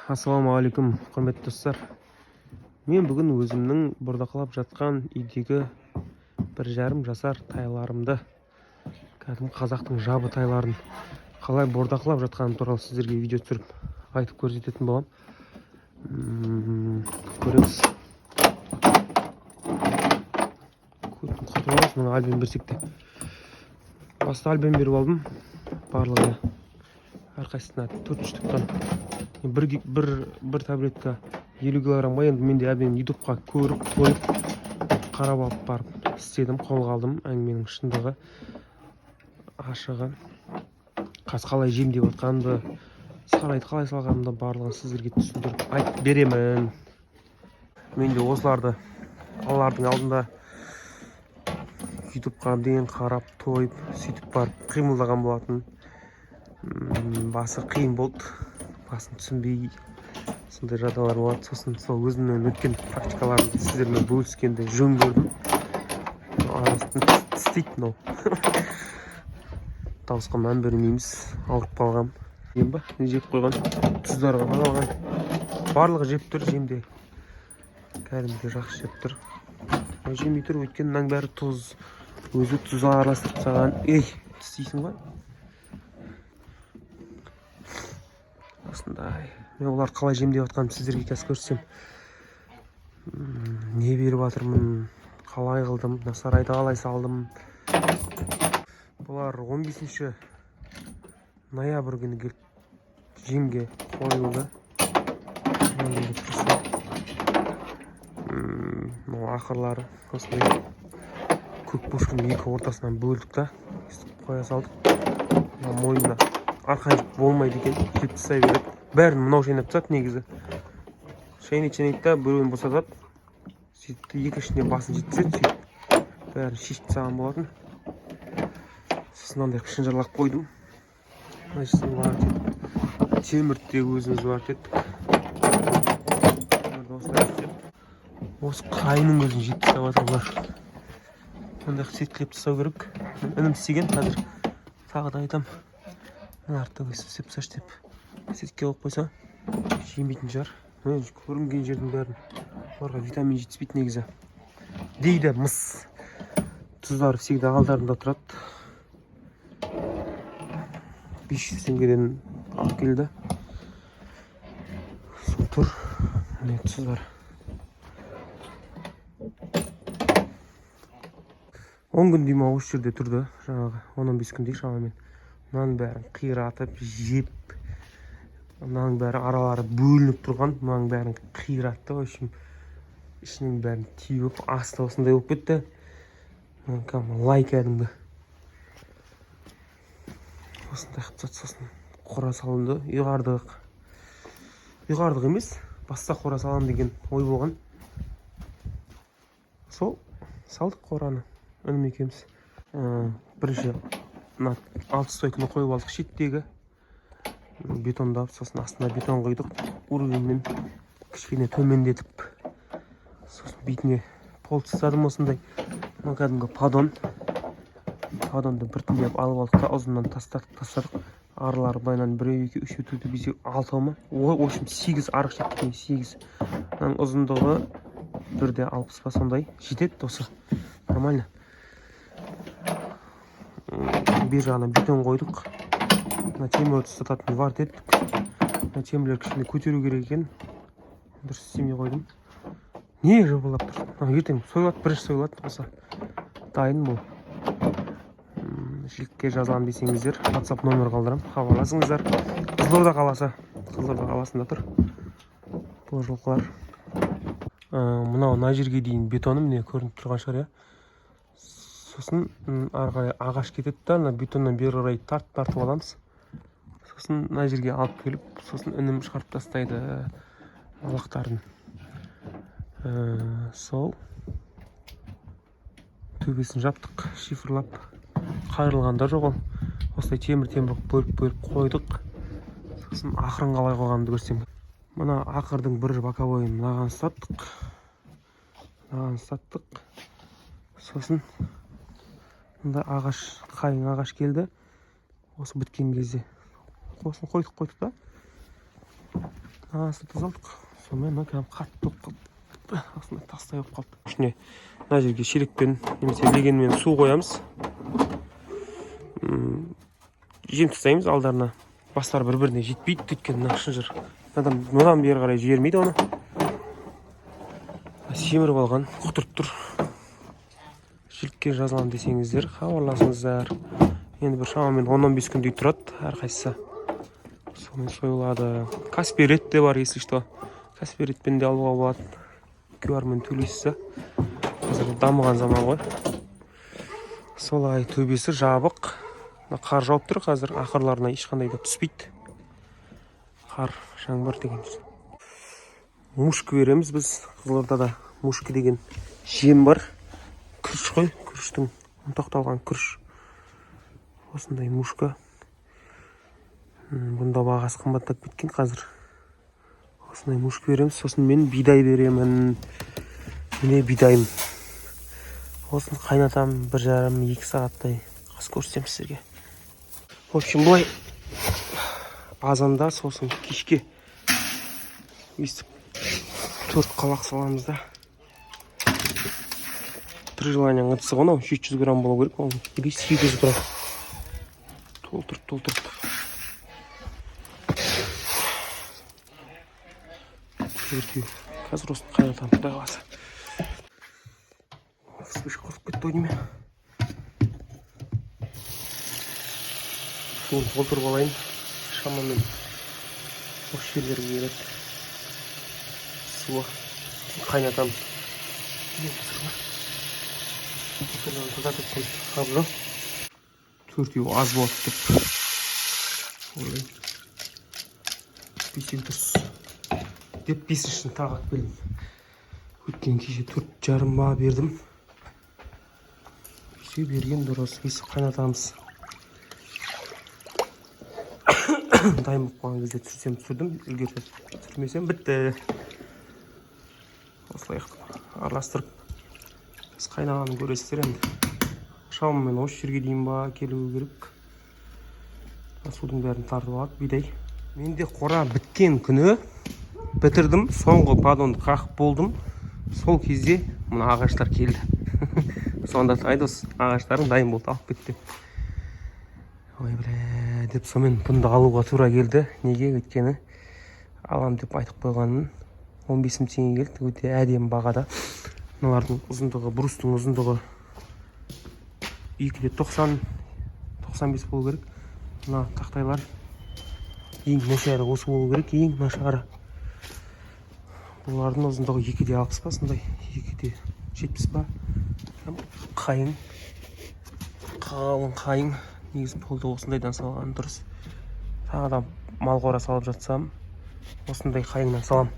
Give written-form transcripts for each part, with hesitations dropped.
Ассалаумағалейкум, құрметті достар! Мен бүгін өзімнің бордақылап жатқан үйдегі 1,5 жасар тайларымды, кәдімгі қазақтың жабы тайларын қалай бордақылап жатқаным туралы сіздерге видео түсіріп, айтып көрсететін боламын. Көреміз. Құртып аламыз мына альбом берсек те. Баста альбом беріп алдым барлығына, әрқайсысына төрт штуктан бір таблетка 50 килограммға. Енді мен де әбден ютубқа көріп тойып, қарап алып барып істедім, қолға алдым. Әңгіменің шындығы, ашығы, қазір қалай жем деп жатқанымды, сарайды қалай салғанымды, барлығын сіздерге түсіндіріп айтып беремін. Мен де осыларды алардың алдында ютубқа әбден қарап тойып, сөйтіп барып қимылдаған болатын. Басы қиын болды, басын түсінбей, сондай жағдайлар болады. Сосын сол өзімнен өткен практикаларымды сіздермен бөліскенді жөн көрдім. Арасын тістейді мынау, дауысқа мән бермейміз. Ауырып қалғам жем ба, не жеп қойған, тұздарға қалған, барлығы жеп тұр. Жемде кәдімгідей жақсы жеп тұр. Мынау жемей тұр, өйткені мынаның бәрі тұз, өзі тұз араластырып тастаған. Ей, тістейсің ғой. Осындай. Мен олар қалай жемдеп жатқанымды сіздерге қазір көрсетсем. Не беріп жатырмын, қалай қылдым, мына сарайды қалай салдым. Бұлар 15 ноябрь күні келіп жемге қойылды. Мына жерде тұрса. Мынау ақырлары осындай көк бошканың екі ортасынан бөлдік та, өйстіп қоя салдық. Мына мойнына арқан жіп болмайды екен, жеп тастай береді бәрін. Мынау шайнап тастады негізі. Шайнайды, шайнайды да, біреуін босатады, сөйтіп те екіншісіне басын жеткізеді. Сөйтіп бәрін шешіп тастаған болатын. Сосын мынандай қылып шынжырлап қойдым. Мына жерден бар еді, темірді де өзіміз бар еттік. Темірді осылай істеп, осы қайынның өзін жеп тастап жатыр бұлар. Мындай қылып сеткілеп тастау керек. Інім істеген, қазір тағы да айтамын, мына артта өйстіп істеп тасташы деп. Сетке қойып қойса, жемейтін шығар. Міне, көрінген жердің бәрін. Оларға витамин жетіспейді негізі дейді мыс. Тұздары всегда алдарында тұрады. 500 теңгеден алып келді, сол тұр. Міне, тұздар. 10 күндей ма, осы жерде тұрды жаңағы, 10-15 күндей шамамен. Мынаның бәрін қиратып жеп, мынаның бәрі аралары бөлініп тұрған, мынаның бәрін қиратты. В общем, ішінің бәрін теуіп, асты осындай болып кетті. Мына кәдімгі лай, кәдімгі осындай қылып тастады. Сосын қора салынды, ұйғардық. Ұйғардық емес, баста қора саламын деген ой болған. Сол салдық қораны інім екеуміз. Бірінші мына алты стойканы қойып алдық, шеттегі бетондап. Сосын астына бетон құйдық, уровеньмен кішкене төмендетіп. Сосын бетіне пол тастадым осындай. Мына кәдімгі поддон. Поддонды біртіндеп алып алдық та, ұзыннан тастадық, тастадық. Аралары былайынан біреу, екі, үшеу, төртеу, бесеу, алтау ма, в общем, сегіз арық жетті, сегіз. Мынаның ұзындығы 1,60 па, сондай жетеді осы, нормально. Бер жағына бетон қойдық. Мына темірді ұстататын варт еттік. Мына темірлер кішкене көтеру керек екен, дұрыс істемей қойдым. Не жыбырлап тұр мынау? Ертең сойылады, бірінші сойылады осы, дайын бұл. Жилікке жазыламын десеңіздер, WhatsApp номер қалдырамын, хабарласыңыздар. Қызылорда қаласы, Қызылорда қаласында тұр бұл жылқылар. Мынау мына жерге дейін бетоны, міне, көрініп тұрған шығар, иә. Сосын ары қарай ағаш кетеді да, мына бетоннан бері қарай тартып аламыз. Сосын мына жерге алып келіп, сосын інім шығарып тастайды балақтарын. Сол төбесін жаптық шифрлап, қайырылған да жоқ ол. Осылай темір темір қылып бөліп бөліп қойдық. Сосын ақырын қалай қойғанымды көрсем. Мына ақырдың бір боковойын мынаған ұстаттық, мынаған ұстаттық. Сосын мында ағаш, қайың ағаш келді. Осы біткен кезде осыны қойдық, қойдық та. Астына тазалдық. Сонымен мына кәдімгі қатты болып қалды, астында тастай болып қалды. Ішіне, мына жерге шелекпен немесе легенмен су қоямыз. Жем тастаймыз алдарына. Бастары бір біріне жетпейді, өйткені мына шынжыр мынадан бері қарай жібермейді оны. Семіріп алған, құтырып тұр. Жілікке жазыламын десеңіздер, хабарласыңыздар. Енді бір шамамен 10-15 күндей тұрады әрқайсысы, сонымен сойылады. Каспи Ред те бар, если что, Каспи Редпен де алуға болады. QR мен төлейсіз да. Қазір дамыған заман ғой. Солай, төбесі жабық. Мына қар жауып тұр қазір, ақырларына ешқандай да түспейді қар, жаңбыр деген. Мушка береміз біз. Қызылордада мушка деген жем бар, күріш қой, күріштің, ұнтақталған күріш, осындай мушка. Бұнда бағасы қымбаттап кеткен қазір. Осындай мушка береміз. Сосын мен бидай беремін. Міне, бидайым. Осыны қайнатамын 1,5-2 сағаттай. Қазір көрсетемін сіздерге. В общем, былай азанда, сосын кешке өйстіп төрт қалақ саламыз да. Три желания ның ыдысы ғой мынау, 700 грамм болу керек ол или 800 грамм. Толтырып, толтырып, төртеу. Қазір осыны қайнатамын, құдай қаласа. Вспышка қосып кетті ау деймін. Суын толтырып алайын. Шамамен осы жерлерге келеді суы. Қайнатамыз. Не, мусор бар. Мусордан тазартып қой абзал. Төртеу аз болады деп ойлаймын. Бесеу дұрыс деп, бесіншісін тағы алып келдім. Өйткені кеше 4,5 ба бердім. Бесеу берген дұрыс. Бесеу қайнатамыз. Дайын болып қалған кезде түсірсем, түсірдім, үлгерсем. Түсірмесем, бітті. Осылай араластырып, біз қайнағанын көресіздер енді. Шамамен осы жерге дейін ба келу керек. Судың бәрін тартып алады бидай. Менде қора біткен күні, бітірдім, соңғы поддонды қағып болдым. Сол кезде мына ағаштар келді. Сонда: «Айдос, ағаштарың дайын болды, алып кет», – деп. Ой, бля деп, сонымен бұны да алуға тура келді. Неге? Өйткені алам деп айтып қойғанмын. 15 мың теңге келді, өте әдемі бағада. Мыналардың ұзындығы, брустың ұзындығы 2,90, 95 болу керек. Мына тақтайлар, ең нашары осы болу керек, ең нашары. Бұлардың ұзындығы 2,60 па, сондай, 2,70 па. Қайың, қалың қайың. Негізі полды осындайдан салған дұрыс. Тағы да мал қора салып жатсам, осындай қайыңнан салам,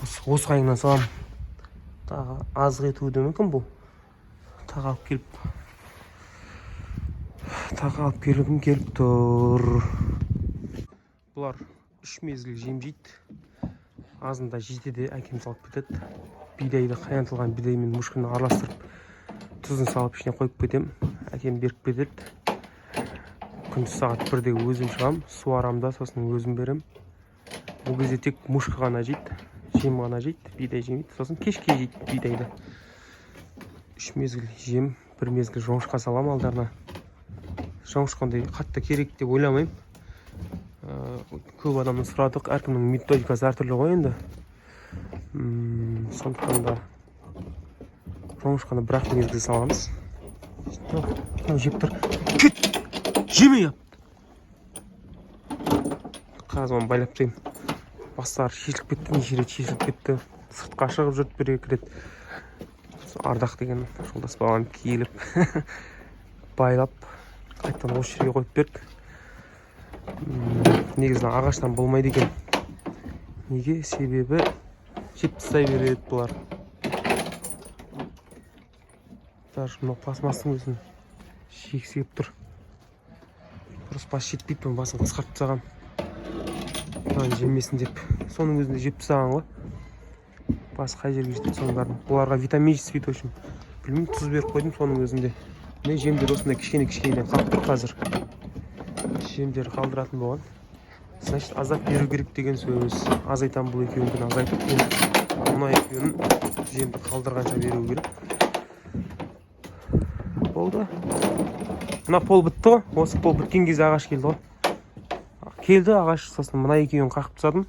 осы қайыңнан салам. Тағы азық етуі де мүмкін бұл. Тағы алып келіп, тағы алып келгім келіп тұр. Бұлар үш мезгіл жем жейді. Азында 7-де әкем салып кетеді бидайды. Қайнатылған бидай мен мушканы араластырып, тұзын салып, ішіне қойып кетемін. Әкем беріп кетеді. Күндіз сағат 1-де өзім шығамын, суарамын да, сосын өзім беремін. Ол кезде тек мушка ғана жейді, жем ғана жейді, бидай жемейді. Сосын кешке жейді бидайды. Үш мезгіл жем, бір мезгіл жоңышқа саламын алдарына. Жоңышқа ондай қатты керек деп ойламаймын. Көп адамнан сұрадық, әркімнің методикасы әртүрлі ғой енді. Сондықтан да жоңышқаны бір ақ мезгіл саламыз. Мынау жеп тұр, кет, жеме. Қазір оны байлап тастаймын. Бастары шешіліп кетті, неше рет шешіліп кетті. Сыртқа шығып жүрді бір екі рет. Сол Ардақ деген жолдас балам келіп, байлап, қайтадан осы жерге қойып берді. Негізі ағаштан болмайды екен. Неге? Себебі жеп тастай береді бұлар. Даже мынау пластмасстың өзін жегісі келіп тұр. Просто бас жетпейді, бұның басын қысқартып тастағанмын мынаны жемесін деп. Соның өзінде жеп тастаған ғой. Басы қай жерге жетеді соның бәрін. Бұларға витамин жетіспейді, в общем, білмеймін. Тұз беріп қойдым соның өзінде. Міне, жемдер осындай кішкене кішкенеден қалып тұр. Қазір жемдер қалдыратын болған. Значит, аздап беру керек деген сөз. Азайтамын, бұл екеуінікін азайтып, енді мына екеуін жемді қалдырғанша беру керек болды. Мына пол бітті ғой. Осы пол біткен кезде ағаш келді ғой, келді ағаш. Сосын мына екеуін қағып тастадым,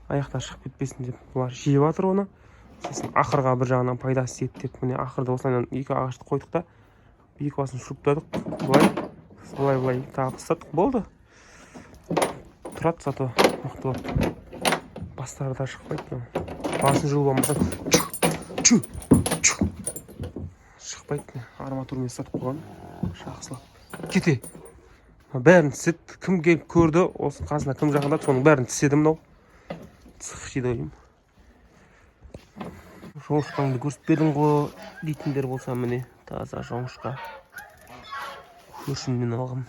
аяқтан шығып кетпесін деп. Бұлар жеп жатыр оны. Сосын ақырға бір жағынан пайдасы тиеді деп, міне, ақырда осылайынан екі ағашты қойдық та, екі басын шуруптадық былай, былай, былай тағы ұстадық. Болды, тұрады. Зато мықты болып бастары да шықпайды мынау. Басын жұлып алмасаң, чу чу шықпайды. Міне, арматурмен ұстатып қойған жақсылап. Кете бәрін тістеді. Кім келіп көрді, осы қасына кім жақындады, соның бәрін тістеді мынау. Цых жейді ғой деймін. Жоңышқаңды көрсетпедің ғой дейтіндер болса, міне, таза жоңышқа, көршімнен алғам.